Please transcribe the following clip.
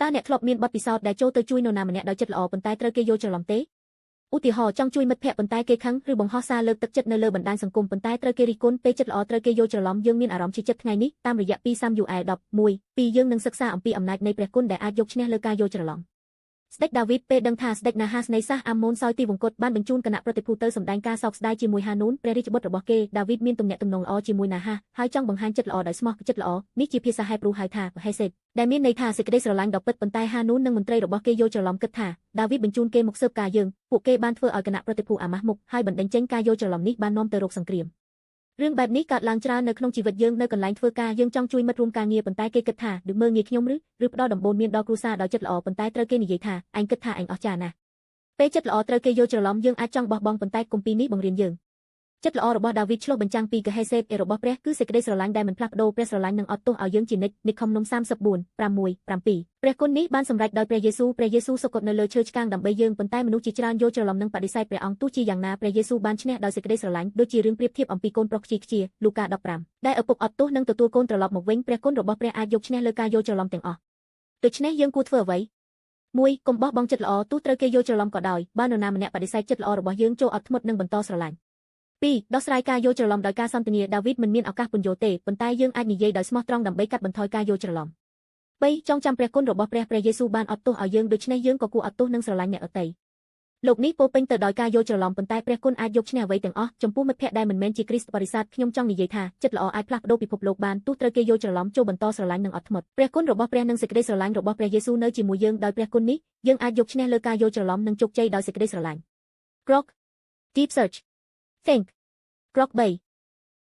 តើអ្នកធ្លាប់មានបទពិសោធន៍ដែលចូលទៅជួយនរណាម្នាក់ដោយចិត្តល្អប៉ុន្តែត្រូវគេយល់ច្រឡំទេឧទាហរណ៍ចង់ជួយមិត្តភ័ក្តិប៉ុន្តែគេខឹងឬបង្ហោះសារលើកទឹកចិត្តនៅលើបណ្ដាញសង្គមប៉ុន្តែត្រូវគេរិះគន់ពេលចិត្តល្អត្រូវគេយល់ច្រឡំយើងមានអារម្មណ៍ឈឺចិត្តថ្ងៃនេះតាមរយៈ2សាមយូអែ11 2យើងនឹងសិក្សាអំពីអំណាចនៃព្រះគុណដែលអាចយកឈ្នះលើការយល់ច្រឡំស្ដេចដាវីតពេលដឹងថាស្ដេចណាហាសនៃសាសអាម៉ូនសោយទីវង្គតបានបញ្ជូនគណៈប្រតិភូទៅសម្ដែងការសោកស្ដាយជាមួយហានូនព្រះរាជបុត្ររបស់គេដាវីតមានទំនាក់ទំនងល្អជាមួយណាហាសហើយចង់បង្ហាញចិត្តល្អដោយស្មោះចិត្តល្អនេះជាភាសាហេប្រ៊ូហៅថាហេសេតដែលមានន័យថាសេចក្តីស្រឡាញ់ដ៏ពិតប៉ុន្តែហានូននិងមន្ត្រីរបស់គេយល់ច្រឡំគិតថាដាវីតបញ្ជូនគេមកស៊ើបការយើងពួកគេបានធ្វើឲ្យគណៈប្រតិភូអាម៉ាស់មុខហើយបណ្តេញចេញការយល់ច្រឡំនេះបាននាំទៅរកសង្គ្រាមរឿងបែបនេះកើតឡើងច្រើននៅក្នុងជីវិតយើងនៅកន្លែងធ្វើការយើងចង់ជួយមិត្តរួមការងារប៉ុន្តែគេគិតថាឬមើលងាយខ្ញុំឬផ្ដល់ដំបូន្មានដល់គ្រួសារដោយចិត្តល្អប៉ុន្តែត្រូវគេនិយាយថាឯងគិតថាឯងអស្ចារ្យណាស់ពេលចិត្តល្អត្រូវគេយល់ច្រឡំយើងអាចចង់បោះបង់ប៉ុន្តែគម្ពីរនេះបង្រៀនយើងចិត្តល្អរបស់ដាវីតឆ្លុះបញ្ចាំងពីកហេសេតរបស់ព្រះគឺសេចក្តីស្រឡាញ់ដែលមិនផ្លាស់ប្ដូរព្រះស្រឡាញ់នឹងអត់ទោសឲ្យយើងជានិច្ចនិខំនំ34 6 7ព្រះគុណនេះបានសម្រេចដោយព្រះយេស៊ូវព្រះយេស៊ូវសុគតនៅលើឈើឆ្កាងដើម្បីយើងប៉ុន្តែមនុស្សជាច្រើនយល់ច្រឡំនិងបដិសេធព្រះអង្គទោះជាយ៉ាងណាព្រះយេស៊ូវបានឈ្នះដោយសេចក្តីស្រឡាញ់ដូចជារឿងប្រៀបធៀបអំពីកូនប្រុសខ្ជិលខ្ជាលូកា15ដែលឪពុកអត់ទោសនិងទទួលកូនត្រឡប់មកវិញព្រះគុណរបស់ព្រះអាចយកឈ្នះលើការយល់ច្រឡំទាំងអស់ដូច្នេះយើងគួរធ្វើអ្វី1កុំបោះបង់ចិត្តល្អទោះត្រូវគេយល់ច្រឡំក៏ដោយបើនរណាម្នាក់បដិសេធចិត្តល្អរបស់យើងចូលអត់ធ្មត់និងបន្តស្រឡាញ់2ដោះស្រាយការយល់ច្រឡំដោយការសន្ទនាដាវីតមិនមានឱកាសពន្យល់ទេប៉ុន្តែយើងអាចនិយាយដោយស្មោះត្រង់ដើម្បីកាត់បន្ថយការយល់ច្រឡំ3ចងចាំព្រះគុណរបស់ព្រះព្រះយេស៊ូវបានអត់ទោសឲ្យយើងដូច្នេះយើងក៏គួរអត់ទោសនិងស្រឡាញ់អ្នកដទៃលោកនេះពោពេញទៅដោយការយល់ច្រឡំប៉ុន្តែព្រះគុណអាចយកឈ្នះអ្វីទាំងអស់ចំពោះមិត្តភ័ក្តិដែលមិនមែនជាគ្រីស្ទបរិស័ទខ្ញុំចង់និយាយថាចិត្តល្អអាចផ្លាស់ប្ដូរពិភពលោកបានទោះត្រូវគេយល់ច្រឡំចូលបន្តស្រឡាញ់និងអត់ធ្មត់ព្រះគុណរបស់ព្រះនិងសេចក្តីស្រឡាញ់របស់ព្រះយេស៊ូវនៅជាមួយយើងដោយព្រះគុណនេះយើងអាចយកឈ្នះលើការយល់ច្រឡំនិងជោគជ័យដោយសេចក្តីស្រឡាញ់ Grok Deep Search Think Grok 3